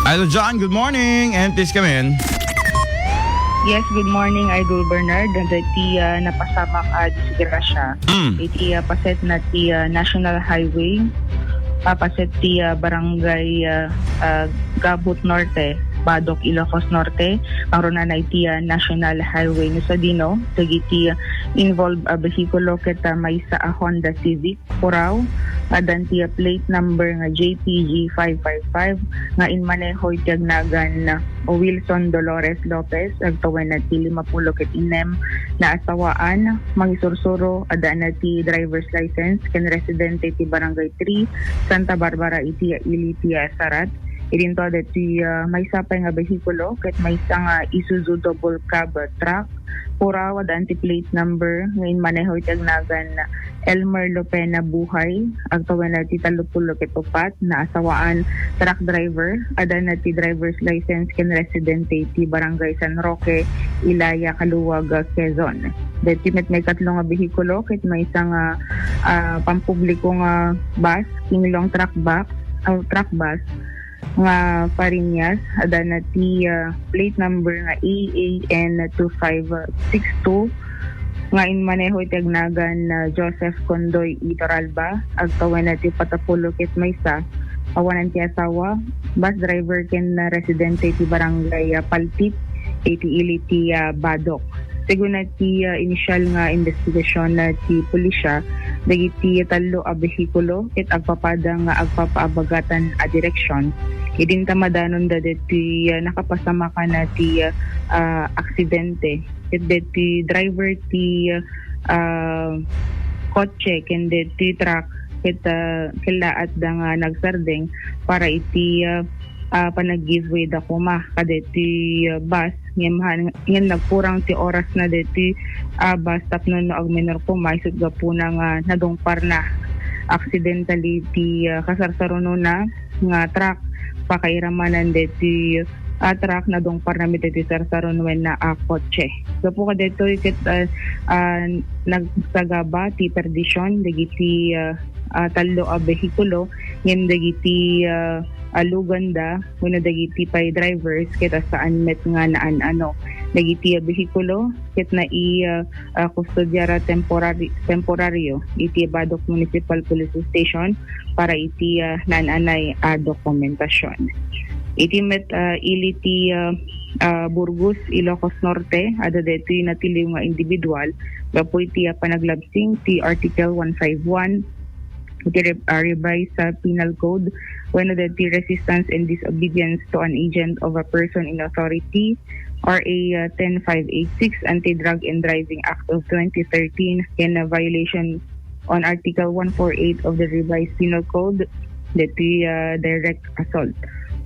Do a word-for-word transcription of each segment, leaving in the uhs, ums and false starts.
Idol John, good morning, and please come in. Yes, good morning, Idol Bernard. Dagiti, ah, napasamak a disgrasya. Mm. Iti, ah, paset na ti, ah, National Highway, papaset ti, ah, Barangay, ah, ah, Gabut Norte, Badoc, Ilocos Norte, pangrunana iti, ah, National Highway no sadino, dagiti, ah, involved a behikulo ket, ah, maysa a Honda Civic, Purao, addan ti plate number nga J P G five five five nga inmaneho iti agnagan Wilson Dolores Lopez, agtawen ti limapulo ket innem nga asawaan, mangisursuro, addan ti driver's license ken residente ti Barangay three, Santa Barbara iti Ili ti Sarat. Idinto adda ti, ah, maysa pay nga behikulo ket maysa nga Isuzu double cab truck, Purao, addan ti plate number nga inmaneho iti agnagan Elmer Lopena Buhay, agtawen ti tallopulo ket upat nga asawaan, truck driver, addan ti driver's license ken residente iti Barangay San Roque, Ilaya, Calauag, Quezon. Deti met maikatlo nga behikulo ket maysa nga, ah, pampubliko nga bus, King Long truck bus, ah, truck bus, nga Fariñas, addan ti, ah, plate number nga A A N two five six two, nga inmaneho iti agnagan, ah, Joseph Condoy E. Toralba, agtawen ti patapulo ket maysa, awanan ti asawa, bus driver ken, ah, residente iti Barangay, ah, Paltit, iti Ili ti, ah, Badoc. Segun ti, ah, initial nga investigasyon, ah, ti pulisya, dagiti tallo a behikulo ket agpapada nga agpapaabagatan a direksyon. Idinta madanonda deti, ah, nakapasamakan a ti, ah, aksidente. Ket deti driver ti, ah, kotse ken deti truck ket, ah, kellaatda nga nagsardeng para iti, ah, ah, panag-give way da koma kadeti, ah, bus ngem han-, ngem nagkurang ti orasna deti, ah, bus tapno no agmenor koma isut' gapuna nga nadungparna. Accidentally ti, ah, kasarsarunona nga truck, pakairamanan deti, ah, truck, nadungparna met deti sarsarunona a kotse. Gapu kadetoy ket, ah, ah, nagsagaba ti perdisyon dagiti, ah, ah, tallo a behikulo ngem dagiti, ah, aluganda wenno dagiti pay drivers ket saan met nga naan-ano. Dagiti, ah, behikulo ket nai-, ah, ah, kustodiara temporary, temporario iti Badoc Municipal Police Station para iti, ah, naan-anay a dokumentasion. Iti met, ah, ili ti, ah, ah, Burgos, Ilocos Norte, adda daytoy natiliw nga individual gapu iti, ah, panaglabsing ti Article one five one iti re-, ah, Revised, ah, Penal Code wenno daytoy Resistance and Disobedience to an Agent of a Person in Authority, R A, ah, ten five eight six, Anti-Drug and Driving Act of twenty thirteen, ken, ah, violation on Article one four eight of the Revised Penal Code, daytoy, ah, direct assault.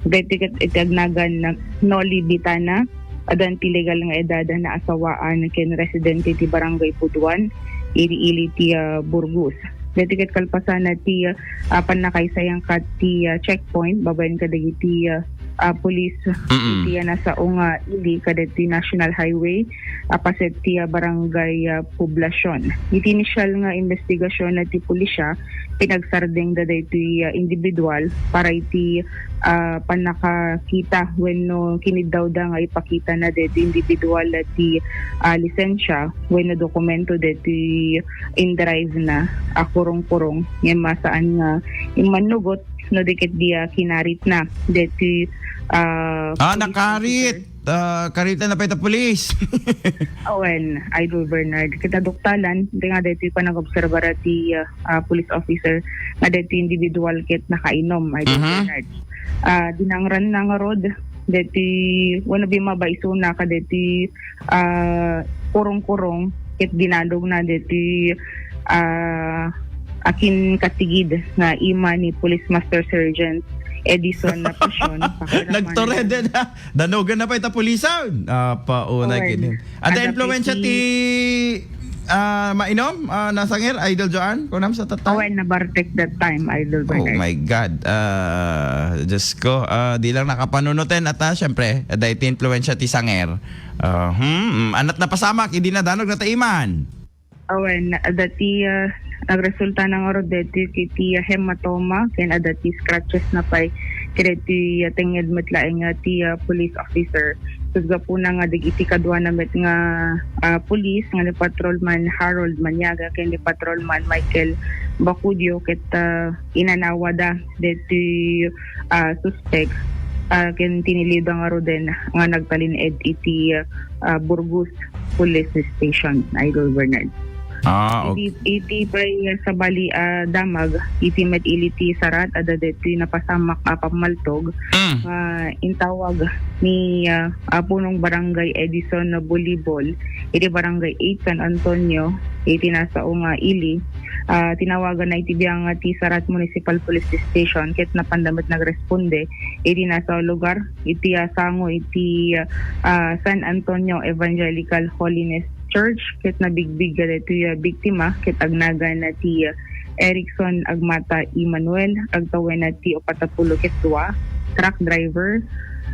Daytoy ket iti agnagan Noli Bitana, addan ti legal nga edad a naasawaan ken residente ti Barangay Buduan, iti ili ti, ah, Burgos. Daytoy ket kalpasan ti, ah, pannakaisayangkat ti, ah, checkpoint babaen kadagiti, ah, ah, pulis Mm-mm. iti, ah, nasao nga ili kadagiti National Highway, ah, paset ti, ah, Barangay, ah, Poblacion. Iti initial nga investigasyon ti pulisya, pinagsardengda daytoy, ah, individual para iti, ah, pannakakita wenno kiniddawda nga ipakitana daytoy individual ti, ah, lisensya wenno dokumento daytoy in-drive na a kurong-kurong ngem saan nga immannugot no di ket di, ah, kinaritna daytoy, ah, Ah, police nakarit. officer. Ah, karita na pay ta pulis. Awen, Idol Bernard. Ket aduktalan, di nga daytoy panagobserbar ti, ah, ah, police officer nga daytoy individual ket nakainom, Idol Mhm. Bernard. Ah, dinangran na ngarud, daytoy, wano bimaba isuna ka daytoy, ah, kurong-kurong, ket dinalog na daytoy, ah, akin katigid nga ima ni Police Master Sergeant Edison Napacion, pakiraman. Nagtorede na. Danogan na pay ta pulisan. Ah, paunay Awen. kini. Ada Ada influensya pay ti, ti, ah, mainom, ah, nasanger, Idol Joan? Kunam sa tatay? Awen, nabartek that time, Idol Oh Bernard. my God. Ah, Diyos ko. Ah, di lang nakapanunuten at, ah, syempre, ada iti influensya ti sanger. Ah, hmm, hmm. Anat napasamak, idi nadanog na taiman. Awen, adda ti, ah, nagresulta na ngarud deti iti, ah, hematoma, ken adda ti scratches na pay kadaytoy, ah, tengnged met laeng nga ti, ah, police officer. Sus gapuna nga dagiti kaduana met nga, ah, police nga ni Patrolman Harold Maniaga ken ni Patrolman Michael Bacudio ket, ah, inanawada daytoy, ah, suspek, ah, ken tiniliwda ngaruden nga nagtalin-ed iti, ah, Burgos Police Station, Idol Bernard. Ah, okay. Iti, iti pay sabali a damag, iti met ili ti sarat, adda daytoy napasamak a pammaltog Mm. nga intawag ni, ah, ah, punong barangay Edison Bolibol, iti barangay eight San Antonio, iti nasao nga ili. Ah, tinawagan na iti biang ti Sarat Municipal Police Station, ket napanda met nagresponde iti nasao lugar, iti, ah, sango iti, ah, San Antonio Evangelical Holiness Church, ket nabigbig kadaytoy, ah, biktima, ket agnagan na ti, ah, Erickson Agmata Emmanuel, agtawen na ti upat a pulo ket dua, truck driver,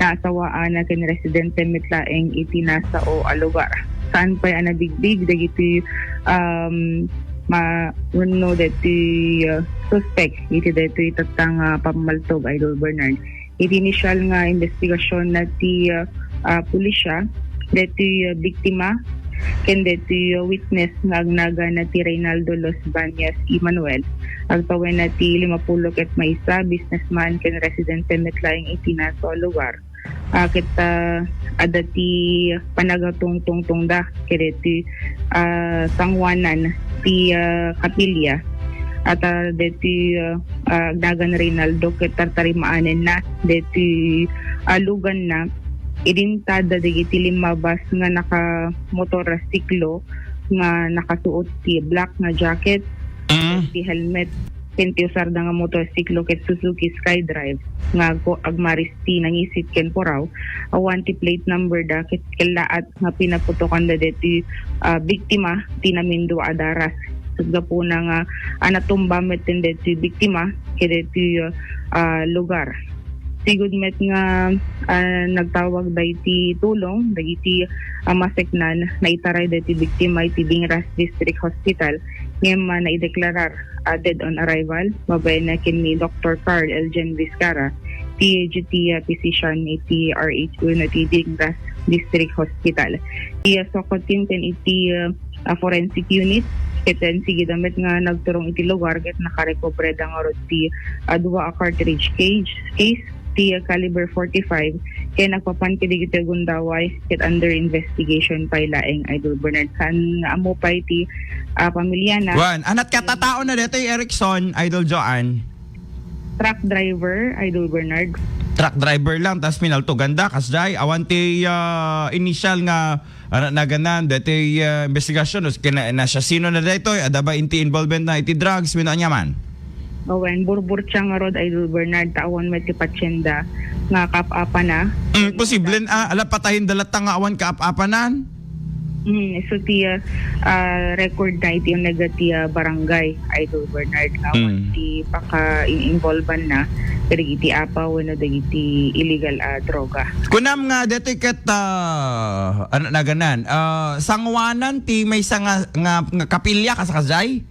naasawaan na ken residente met laeng iti nasao a lugar. Saan pay a nabigbig dagiti, um, ma-, wenno dagiti, uh, suspek iti daytoy tatta nga pammaltog, Idol Bernard. Iti initial nga investigasyon na ti, uh, uh, pulisya, daytoy, uh, biktima ken daytoy, uh, witness nga agnagan na ti Reynaldo Los Baños Emmanuel. Agtawen na ti lima pulo ket maysa, businessman ken residente met laeng iti nasao a lugar. Ah, ket, ah, adda ti panagatungtungtongda kadaytoy, ah, sangoanan ti, ah, kapilya. At, ah, daytoy, ah, ah, agnagan Reynaldo ket tartarimaanenna daytoy, ah, luganna. Idintad dagiti limmabas nga nakamotorsiklo nga nakasuot ti black nga jacket, Mm. ti helmet, ken ti usarda nga motorsiklo ket Suzuki Skydrive nga agko-, agmaris ti nangisit ken puraw. Awan ti plate number da ket kellaat nga pinaputokanda daytoy, ah, biktima ti namindua a daras. Ket gapuna nga, ah, natumba met daytoy biktima kadaytoy, ah, lugar. Sigud met nga, ah, nagtawag da iti tulong dagiti, ah, maseknan, naitaray daytoy biktima iti Dingras District Hospital ngem, ah, naideklarar, ah, dead on arrival, babaen na ken ni Doktor Carl Elgin Vizcarra, P H D, ah, physician iti R H U no ti Dingras District Hospital. Ti, ah, SOCO team ken iti, ah, ah, forensic unit, ket insigida met nga nagturong iti lugar ket nakarekobreda ngarud ti, ah, dua a cartridge cage, case, ti, ah, caliber forty-five, ken agpapan kadagiti gundaway ket under investigation pay laeng, Idol Bernard. Saan nga ammo pay ti, ah, pamiliana. Wen, anat ket a tao na daytoy Erickson, Idol Joanne? Truck driver, Idol Bernard. Truck driver lang, tas pinaltoganda, kasjay, awan ti, ah, initial nga, ano, naganan, daytoy, ah, investigasyon, no, kina-, na siya, sino na daytoy, adda ba inti involvement na iti drugs, wenno ania man? Awan, burburtia ngarud, Idol Bernard, ta awan met ti patienda nga kaap-apana. Mm, posible, ah, ala, patayen da latta nga awan kaap-apanan? Mm, isu ti, ah, ah, record na iti uneg ti, ah, barangay, Idol Bernard, nga awan Mm. ti paka-in-involvean na kadagiti apaw wenno dagiti illegal a droga. Kunam nga daytoy ket, ah, ano naganan, ah, sangoanan ti maysa nga, nga, nga kapilya, kas-, kasjay?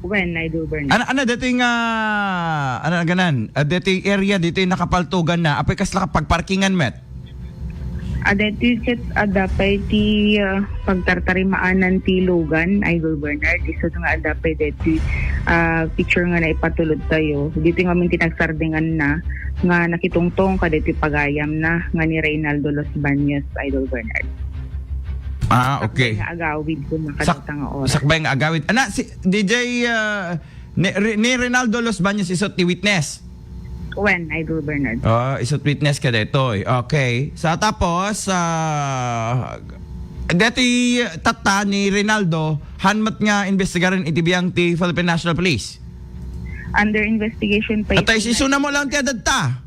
Wen, Idol Bernard. Ano, ano daytoy nga, ano naganan, ah, daytoy area, daytoy nakapaltogan na, apay kasla pagparkingan met? Ah, daytoy ket adda pay ti, ah, pagtartarimaanan ti lugan, Idol Bernard. Isu nga adda pay daytoy, ah, picture nga naipatulod tayo. Daytoy ngamin ti nagsardingan na nga nakitungtong kadaytoy pagayam na nga ni Reynaldo Los Baños, Idol Bernard. Ah, okay. Sakbay nga agawid ko na Sak-, kadata nga oras. Sakbay nga agawid. Ana, si D J, ah, ni, ni Reynaldo Los Baños isu ti witness? Wen, Idol Bernard. Ah, isu ti witness kadaytoy. Okay. Sa tapos, ah, daytoy tatta ni Reynaldo, han met nga investigaren iti biang ti Philippine National Police? Under investigation pa Atay, iti isuna mo lang ti adda ta.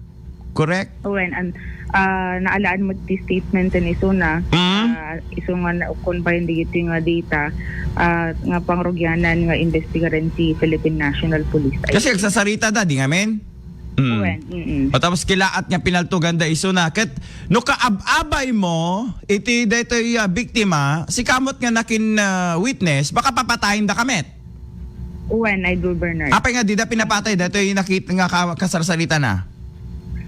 Correct? Wen, an-, ah, naalaan mo ti statement ni isuna. Mm. Ah, isu nga naukon pa dagiti nga data, ah, nga pangrugianan nga investigaren ti Philippine National Police. Kasi agsasarita da, di ngamin? Mm. Wen, mm-mm. O, tapos kilaat nga pinaltugan da isuna. Ket no kaab-abay mo, iti daytoy, ah, biktima, sika met nga nakin, ah, witness, baka papatayen da ka met. Wen, Idol Bernard. Apay nga, di da pinapatay, daytoy nakit-, nga ka-, kasarsarita na?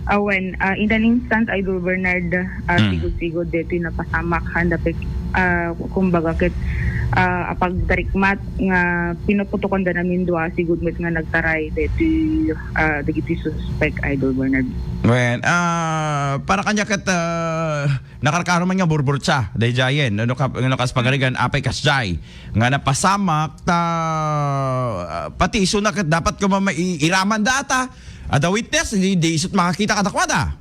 Awen, ah, in an instance, Idol Bernard, ah, Hmm. sigud-sigud detoy napasamak, haan da pay, ah, kumbaga ket, ah, apagtarikmat nga pinuputokanda namin dua, sigud met nga nagtaray detoy, ah, dagiti suspek, Idol Bernard. Wen, ah, para kaniak ket, ah, nakarkaro man nga burburtsa, daydiayen, no, no, ka-, no, kas pagarigan, apay kasdiay, nga napasamak, ta, ah, pati isuna ket dapat koma mai-, iramanda ta, adda witness, di, di isut makakita kadakuada.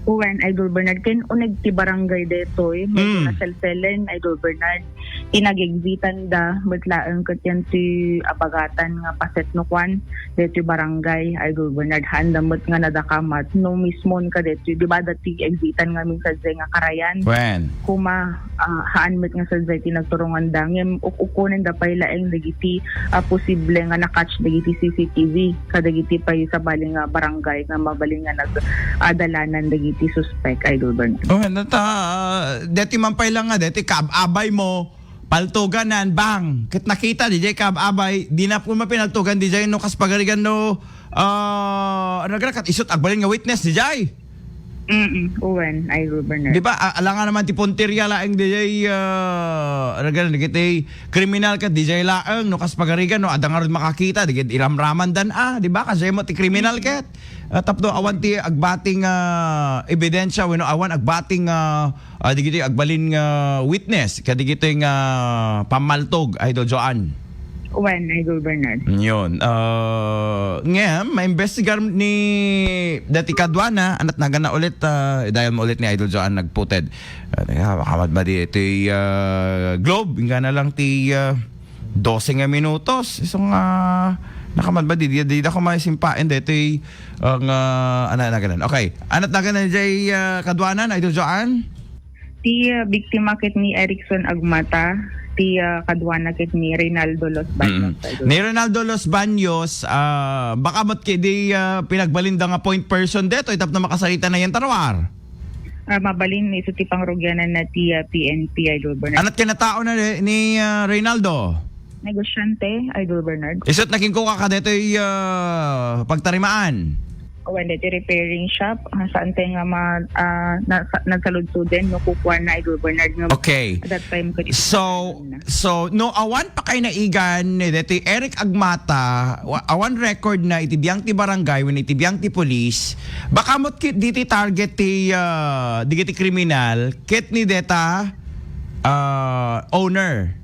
Wen, Idol Bernard, ken uneg ti barangay detoy, medyo Hmm. naselselan, Idol Bernard. Ti nag-exitan da, met laeng ket yan ti abagatan nga paset no kuan, detoy barangay, Idol Bernard, haan da met nga nadakamat, no mismo ka detoy, di ba, dati exitan nga minsan nga karayan. Wen. Kuma, ah, haan met nga sadjay ti nagturonganda. Ngem uk-, ukunen da pay laeng dagiti, ah, posible nga na-catch dagiti C C T V kadagiti pay sabali nga barangay nga mabalin nga nag-, ah, dalanan dagiti suspek, Idol Bernard. Oh, nata, deti man pay lang nga, deti kaab-abay mo, paltoganan, bang. Ket nakita, di jay kaab-abay, di na po mapinaltogan, di jay no kas pagarigan no, ah, ano ka, kat isut agbalin nga witness, di jay? Mm, uwan, Idol Bernard. Di ba, a-, alangan naman ti puntirya laeng di jay, ah, ano ka, dagiti kriminal ket di jay laeng, no, kas pagarigan, no, adda ngarud makakita, di ket iramraman dan, ah, di ba, kasi mo ti kriminal ket. Ah, tapno awan ti agbating, ah, ebidensya, wenno awan agbating, ah, ah, digiti agbalin nga witness, kadigiti nga pammaltog, Idol Joan. Wen, Idol Bernard. Yun. Ah, ngem, maimbestigar ni dati kaduana, anat nagana ulit, ah, idayal mo ulit ni Idol Joan nagputed. Ah, teka, makamadmadi ito'y, ah, Globe, ingana lang ti, ah, dose nga minutos. Iso nga, nakamadmadi, di, di, di ako maisimpain dito'y, ah, nga, ana, ana, ganan. Okay. Anat nagana jay, ah, kaduana, Idol Joan? Ti, ah, biktima ket ni Erickson Agmata, ti, ah, kaduana ket ni Reynaldo Los Baños, Mm. Idol. Ni Reynaldo Los Baños, ah, baka met ket di, ah, pinagbalinda nga point person detoy tapno makasarita na yan taruar. Ah, mabalin iso ti pangrugyanan na ti, ah, P N P, Idol Bernard. Anat ken a tao na ni, ni, ah, Reynaldo? Negosyante, Idol Bernard. Isut naging kuka ka detoy, ah, pagtarimaan? Wen, deti repairing shop, ah, saan tayo nga ma-, ah, na-, sa-, nagsaludsuden, no, kukuan na, Idol Bernard, nga Okay. at that time, kadi So, na. So, no awan pa kay naigan ni deti Eric Agmata, wa-, awan record na iti biang ti barangay, wenno iti biang ti police, baka met ket diti target ti, ah, digiti kriminal, ket ni deta, ah, owner.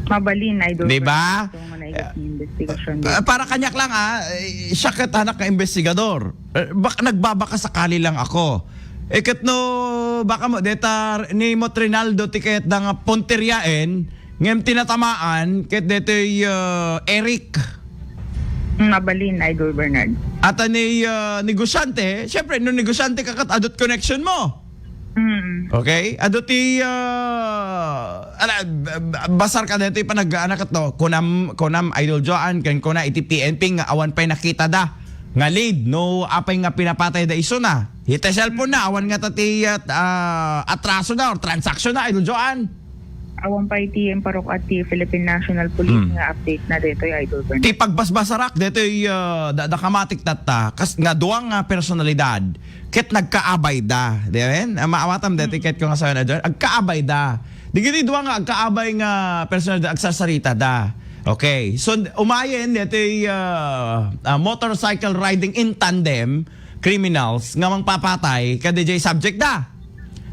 Mabalin, Idol Di ba? Bernard, ito nga naigas ni investigasyon Ah, dito. Para kaniak lang, ah, eh, siya ket anak nga investigador. Eh, bak-, nagbabaka sakali lang ako. Eh, ket no, baka mo, deta ni Mot Rinaldo ti kayat da nga punteriaen, ngem tinatamaan, ket detoy, ah, Eric. Mm, mabalin, Idol Bernard. Ata ni, ah, negosyante, syempre, no negosyante ka ket adut connection mo. Mm. Okay? Adu ti, ah, ala, b-, b-, basar ka dito yung panag-aanak to. Kunam, kunam, Idol Joan, ken kuna iti P N P nga awan pa'y nakita da. Nga lead, no, apay nga pinapatay da iso na. Iti cellphone na, awan nga ta ti, ah, ah, atraso na or transaksyon na, Idol Joan. Awan pa iti imparok at ti Philippine National Police Hmm. nga update na dito, Idol Bernard. Ti pagbasbasarak dito, ah, da, da kamatik tatta, kas, nga duwang nga personalidad, ket nagkaabay da. Di ba? Ang maawatam dati, Mm. ket kung asawa na dyan, agkaabay da. Di gini duwa nga agkaabay nga personal da, agsasarita da. Okay. So, umayen, dati, ah, ah, motorcycle riding in tandem criminals nga mangpapatay, ka D J subject da.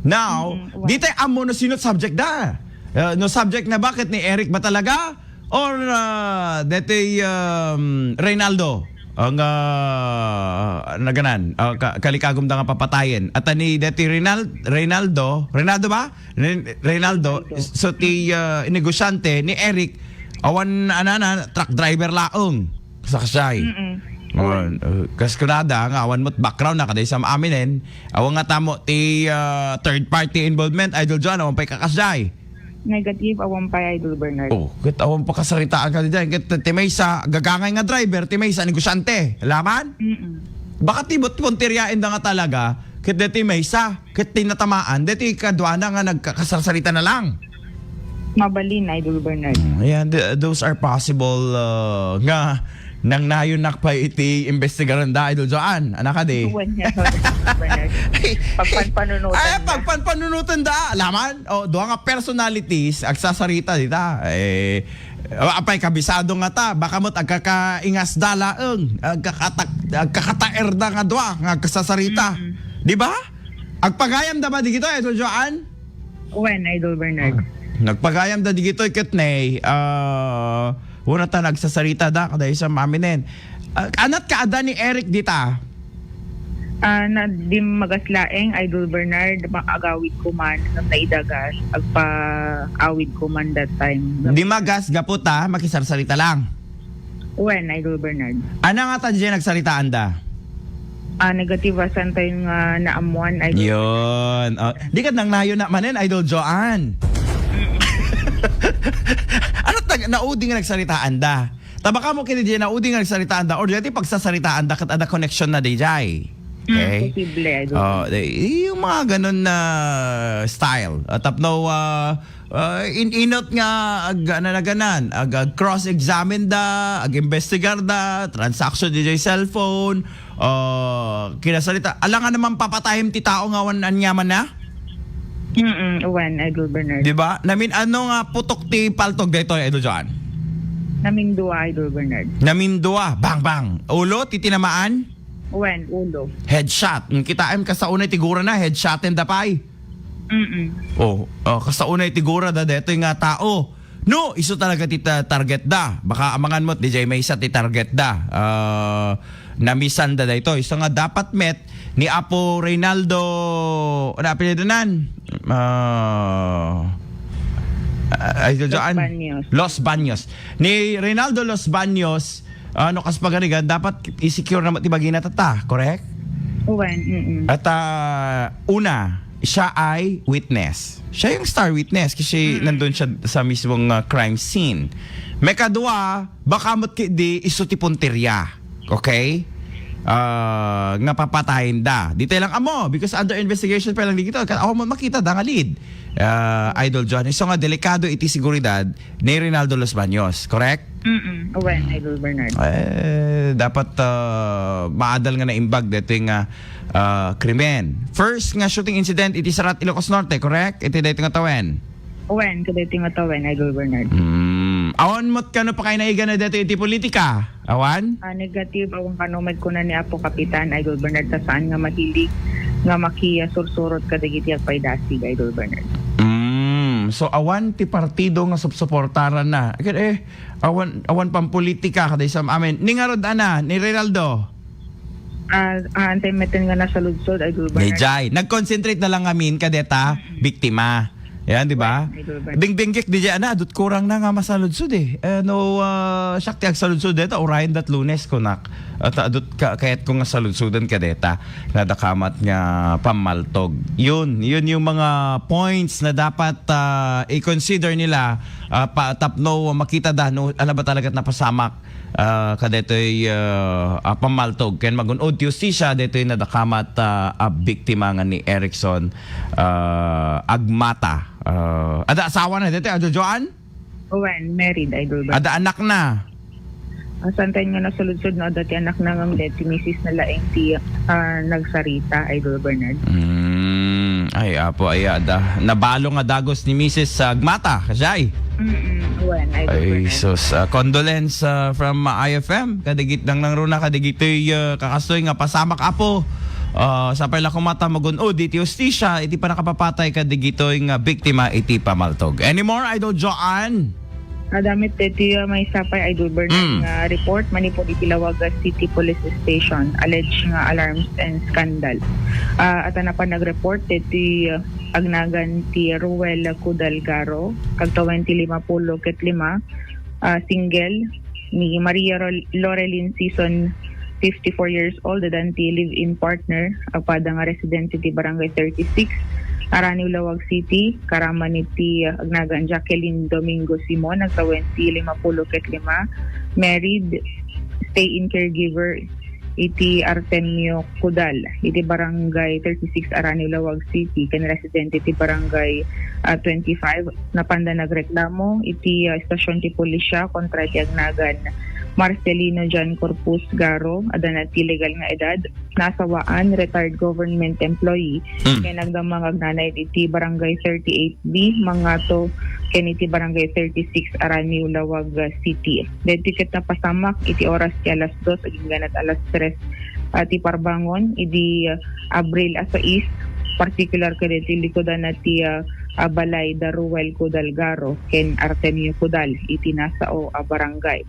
Now, Mm, wa- di tayo amo no sino subject da. Ah, no subject na bakit ni Eric ba talaga? Or, ah, detoy, um, Reynaldo ang, ah, naganan, ah, ka-, kalikagum da nga papatayen. At ni detoy Reynal-, Reynaldo, Reynaldo ba? Ren-, Reynaldo, Reynaldo. So ti, ah, negosyante ni Eric, awan anana, truck driver laeng. Saksay. Mm-mm. Awan, uh, kas kunada nga awan mo't background na kaday sa aminen, awan nga tamo ti, ah, third party involvement, Idol John, awan pa'y kakasay. Negative, awan pa, Idol Bernard. Oh, ket awan pa kasaritaan ka diyan. Ket ti maysa, gagangay nga driver, ti maysa, negosyante. Laman? Mm-mm. Baka ti but punteriaen da nga talaga, ket deti maysa, ket tinatamaan, deti kaduana nga nagkakasarsarita na lang. Mabalin, Idol Bernard. Mm, ayan, th-, those are possible, uh, nga Nangnayon nak pay iti imbestigaranda, Idol Joan. Anak kadi? Wen nga, Idol Bernard. Pagpanpanunutan Ay, na. Pagpanpanunutan da. Laman, o, dua nga personalities, agsasarita, dita. Eh, apay, kabisado nga ta. Baka mo't agkakaingas da laeng. Agkakatak-, agkakataer da nga dua, nga agsasarita. Mm-mm. Di ba? Agpagayam da ba digito, Idol Joan? Wen, Idol Bernard. Nagpagayam da digito, ket ne, ah, una ta nagsasarita da, kada isang maminen. Ah, anat ka ada ni Eric dita? Ah, na, di magas laeng, Idol Bernard, ma-, agawid ko man, ngem naidagas, agpaawid ko man that time. Di magas, gapu ta, makisarsarita lang. Wen, Idol Bernard. Ana nga ta diay nagsaritaanda? Ah, negative, asan tayo nga naammuan, Idol? Yun. Oh, di ka nang nayo na manen, Idol Joan. Ano ta, naudi nga nagsaritaanda? Tabaka mo kini diay naudi nga nagsaritaanda or diay ti pagsasaritaanda ket ada connection na diay. Mm, okay? Posible, Idol. Oh, di, yung mga ganun na style. At tapno, ah, ah, in-inot nga ag-, nanaganan, ag-, ag-cross-examine da, ag-investigar da, transaction diay cellphone, ah, kinasalita. Alangan naman papatayem ti tao nga awan aniamanna? Mm, wen, Idol Bernard. Di ba? Namin ano nga putok ti paltog daytoy, Idol Joan? Namindua, Idol Bernard. Namindua, bang, bang. Ulo, ti tinamaan? Wen, ulo. Headshot. Mm, kitaem, kasaunay ti gura na, headshoten da pay. Mm-mm. Oh, ah, kasaunay ti gura da daytoy nga tao. No, isu talaga ti ta-, target da. Baka amangan mo, diay maysa ti target da. Ah, namisan da daytoy. Isu nga dapat met ni Apo Reynaldo, ano apelyido nan? Ah, ah, Idol Joan? Los Baños. Los Baños. Ni Reynaldo Los Baños, ah, no kas pagarigan, dapat i-secure na mo ti bagina tata, correct? Wen, mm-mm. At, ah, una, siya ay witness. Siya yung star witness kasi Mm. nandun siya sa mismong, ah, crime scene. Mekadua, baka mo't ki-, di isu ti puntirya. Okay? Ah, nga papatayen da. Di tayo lang amo, because under investigation pa lang di kita. Ka-, ako mo makita da nga lead. Ah, Idol John. So nga, delikado iti seguridad ni Reynaldo Los Baños. Correct? Mm-mm. Wen, Idol Bernard. Eh, dapat, ah, maadal nga naimbag dito nga, ah, krimen. First nga shooting incident iti Sarat, Ilocos Norte, correct? Iti daytoy nga tawen. Wen, kadaytoy nga tawen, Idol Bernard. Hmm. Awan mo't kano pa kayo naigan na dito iti politika? Awan? Ah, negative, awan kano may kuna ni Apo Kapitan, Idol Bernard, ta saan nga mahilig nga makisursurot kadagiti agpaydasig, Idol Bernard. Mm. So, awan ti partido nga supsuportaran na. Ket, eh, awan, awan pampolitika, kada isam amin. Ni ngarud, ana, ni Rinaldo? Ah, ah, antay metten nga nasaludsod, Idol Bernard. Ni Jai. Nag-concentrate na lang amin, kadeta, Mm-mm. biktima. Yan, di ba? Right, Idol Bernard. Bingbinggik, di jay, ana, adut kurang na nga masaludsod, eh. Eh, no, ah, siak ti agsaludsod, deta, urayan dat Lunes, kunak. At adut ka, kayat ko nga saludsodan kadeta, nga dakamat nga pamaltog. Yun, yun yung mga points na dapat, ah, i-consider nila, ah, pa, tapno makita da, no, ano ba talaga napasamak, ah, kadetoy, ah, ah, pamaltog. Ken magun-od ti hustisya, detoy nadakamat, ah, a biktima nga ni Erickson, ah, Agmata. Ah, ada asawa na, detoy, Ajo Joan? Wen, married, Idol Bernard. Ada anak na? Asan tayo nga nasaludsod, no? Dati anak na nga, ti misis na laeng ti, ah, nagsarita, Idol Bernard. Mm, ay, apo, ay, ada. Nabalo nga dagos ni misis sa Agmata, kasay? Mm-mm. Wen, Idol Ay, Bernard. Sus. Ah, condolence, ah, from, ah, I F M. Kadigit nang nangruna, kadigitoy, ah, kakastoy nga pasamak, apo. Ah, sapay la kumata magun-od iti hustisya, iti panakapapatay, kadigitoy nga biktima iti pamaltog. Anymore, Idol Joan? Adda met daytoy, ah, maysa pay, Idol Bernard, Mm. nga report manipud iti Laoag City Police Station, alleged nga alarms and scandal. Ah, adda napan nag-report daytoy, ah, agnagan ti Ruel Cudal Garo, kagtawen ti lima pulo ket lima, ah, single, ni Maria Rol-, Lorelyn Season, fifty-four years old, addan ti live-in partner, apada nga residente ti Barangay thirty-six, Araniw, Laoag City, karaman iti, ah, agnagan Jacqueline Domingo Simon, agtawen ti lima pulo ket lima, married, stay-in caregiver iti Artemio Cudal, iti Barangay thirty-six, Araniw, Laoag City, ken residente ti Barangay, ah, twenty-five. Napanda nagreklamo iti, ah, estasyon ti pulisya kontra iti agnagan Marcelino John Corpus Garo, adda na ti legal nga edad, nasawaan, retired government employee, Mm. ken agdama nga agnanayon iti Barangay thirty-eight B, Mangato, ken iti Barangay thirty-six, Aranio, Laoag, ah, City. Daytoy ket napasamak iti oras ti alas dos agingga alas tres, ah, ti parbangon, idi, ah, Abril a sais, partikular kadaytoy likudan na ti, ah, ah, balay da Ruel Cudal Garo ken Artemio Cudal iti nasao a barangay.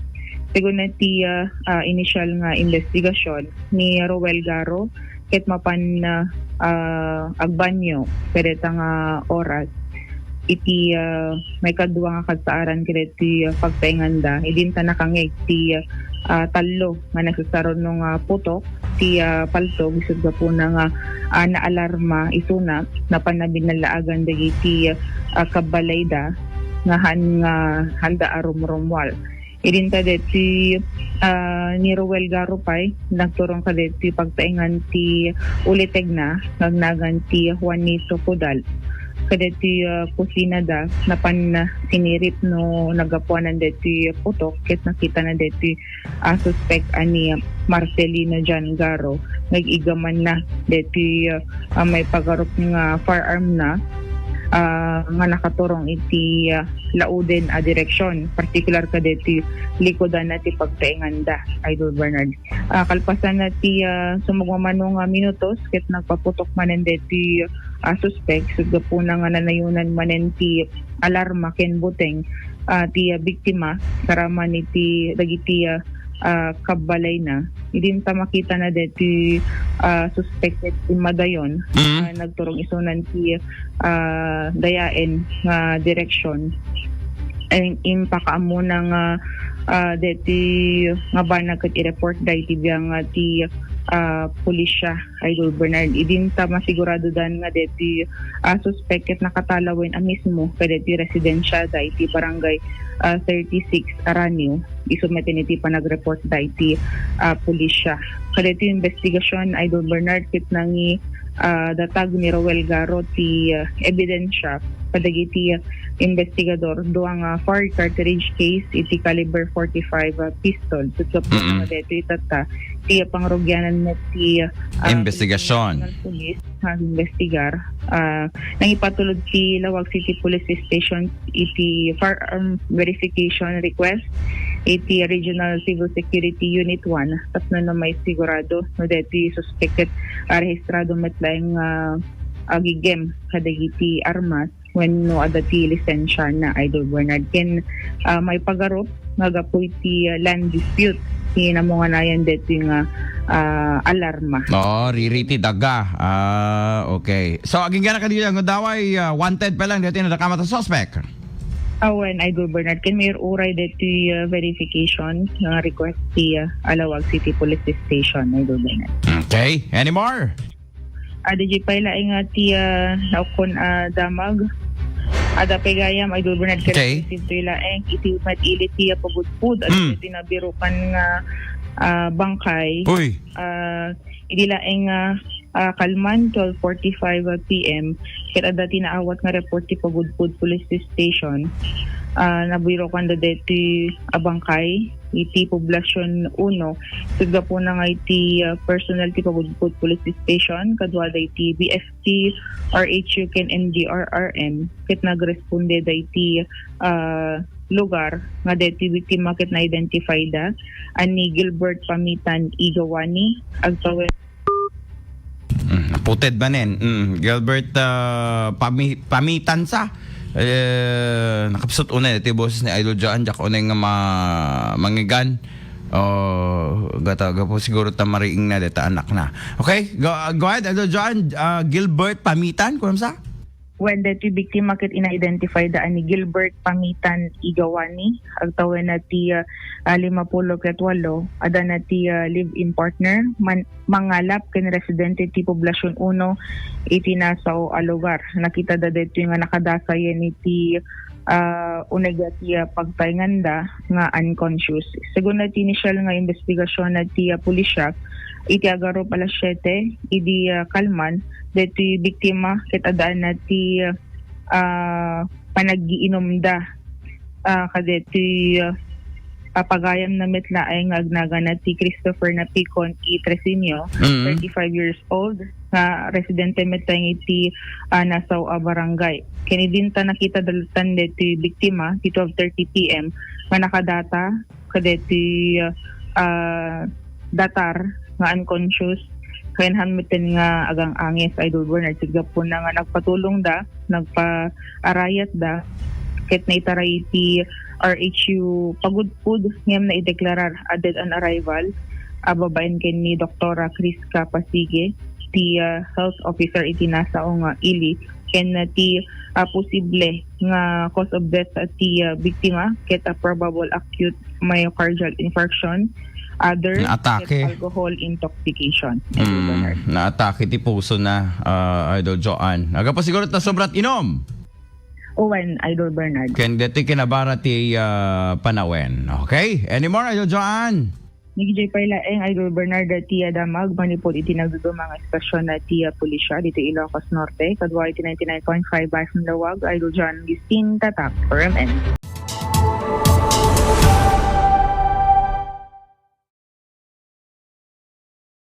Segun na ti, ah, ah, initial nga investigasyon ni Roel Garo, ket mapan, ah, ah, agbanyo kadayta nga oras iti, ah, maikadua nga kadsaaran kadaytoy, ah, pagtaenganda. Idinta nakangngeg ti, ah, tallo nga nagsasaruno nga putok ti, ah, paltog isut' gapuna nga, ah, naalarma isuna, napan nabinalaagan dagiti, ah, kabbalayda nga han-, nga handa a rumrummuar. Idinta daytoy, ah, ni Roel Garo pay, nagturong kadaytoy pagtaengan ti ulitegna nga agnagan ti Juanito Cudal. Kadaytoy, ah, kusinada, napan sinirip no naggapuanan daytoy putok ket nakitana daytoy, ah, suspek a ni Marcelino John Garo nga ig-igamanna daytoy, ah, maipagarup nga firearm na, ah, nga nakaturong iti, ah, lauden a direksyon, partikular kadaytoy likudan na ti pagtaenganda, Idol Bernard. Ah, kalpasan na ti, ah, sumagmamano nga minutos ket nagpaputok manen daytoy, ah, suspek, isut' gapuna nga nanayonan manen ti alarma ken buteng, ah, ti, ah, biktima, saraman iti dagiti, ah, ah, kabbalayna. Idinta makitana daytoy, ah, suspek ket immadayon, Mm. ah, nagturong isunan ti, ah, dayaen nga direksyon. Ay, impakaammona nga, ah, daytoy nga banag ket i-report da iti biang nga ti, ah, pulisya, Idol Bernard. Idinta masiguradodan nga daytoy, ah, suspek ket nakatalawen a mismo kadaytoy residensiada iti barangay, ah, thirty-six Aranio. Isu met iti panagreport da iti, ah, pulisya. Kadaytoy investigasyon, Idol Bernard, ket nangi, ah, datag ni Roel Garo ti, ah, ebidensya kadagiti, ah, investigador, dua nga fired cartridge case iti caliber forty-five, ah, pistol. Isut' gapuna Mm-mm. nga daytoy tatta, ti pangrugianan met ti, ah, Investigasyon. National Police nga agimbestigar. Ah, nangipatulod ti Laoag City Police Station iti firearm verification request iti Regional Civil Security Unit one tapno no maisigurado no daytoy suspek ket, ah, rehistrado met laeng nga agigem kadagiti armas wenno adda ti lisensiana, Idol Bernard. Ken, ah, maipagarup nga gapu iti, ah, land dispute ti namunganayan daytoy nga, ah, alarma. Oo, riri ti daga. Ah, okay. So, agingga na kadi nga daway, ah, wanted pa lang daytoy nga dakama a suspek. Awen, Idol Bernard. Ken mairuray daytoy, ah, verification nga request ti, ah, Laoag City Police Station, Idol Bernard. Okay. Any more? Adda pay laeng nga ti, ah, naukon a damag. Adda pay gayam, Idol Bernard, Okay. Ket laeng iti met ili ti, ah, pagudpod, adda Hmm. ti nabirukan nga, ah, bangkay. Uy. Ah, idi laeng nga, ah, kalman, twelve forty-five P M, ket adda ti naawat nga report ti Pagudpod Police Station. Ah, nabirukan da deti a bangkay iti Poblacion uno. Ket gapuna nga iti, ah, personnel ti Pagudpod Police Station, kaduada iti B F T, R H U ken N D R R M, ket nagresponde da iti, ah, lugar nga deti biktima ket na-identify da a ni Gilbert Pamitan Igawani, agtawen Mm, naputed manen. Mm, Gilbert, ah, Pami-, Pamitan sa. Eh, nakapsut unay ti boses ni Idol Joan, diak unay nga ma-, mangigan. Oh, gata, gapu siguro ta mariing na deta anak na. Okay, go, go ahead, Idol Joan. Ah, Gilbert Pamitan, kunam sa? Wen deti biktima ket ina-identify da a ni Gilbert Pamitan Igawani, agtawen na ti, ah, ah, limapulo ket walo, adda na ti, ah, live-in partner, man-, mangalap ken residente ti Poblacion uno iti nasao a lugar. Nakita da detoy nga nakadasayen iti, ah, uneg ti, ah, pagtaenganda nga unconscious. Segun na ti initial nga investigasyon na ti, ah, pulisya, iti agarup alas siete, idi, ah, kalman, deti biktima ket adda na ti, ah, panaggiinumda, ah, kadeti, ah, ah, pagayam na met laeng nga agnagana ti Christopher Napicon E. Tresinio, Mm. thirty-five years old, nga residente met laeng iti, ah, Nassau a barangay. Ken idin ta nakita dalatan deti biktima ti twelve thirty P M nga nakadata kadeti, ah, datar nga unconscious. Ken han metten nga agang-angis, Idol Bernard, ket gapuna nga nagpatulongda, nagpaarayatda, ket naitaray iti R H U Pagudpud ngem naideklarar a dead on arrival a babaen ken ni Doktora Crisca Pasige, ti, ah, health officer iti Nassau nga ili, ken, ah, ti, ah, posible nga cause of death ti, ah, biktima ket, ah, probable acute myocardial infarction, other Naatake. ket alcohol intoxication. Idol Mm, Bernard. Naatake ti puso na, ah, Idol Joanne. Aga pa siguro ta sobrat inom. Uwan, Idol Bernard. Ken deti kinabara ti, ah, panawen. Okay? Any more, Idol Joanne? Nigijay pay laeng, Idol Bernard, ti, ah, damag manipud iti nagduduma nga estasyon na ti, ah, pulisya dito Ilocos Norte, kadua iti ninety-nine point five Basong Lawag, Idol John Gistin, Tatak, R M N.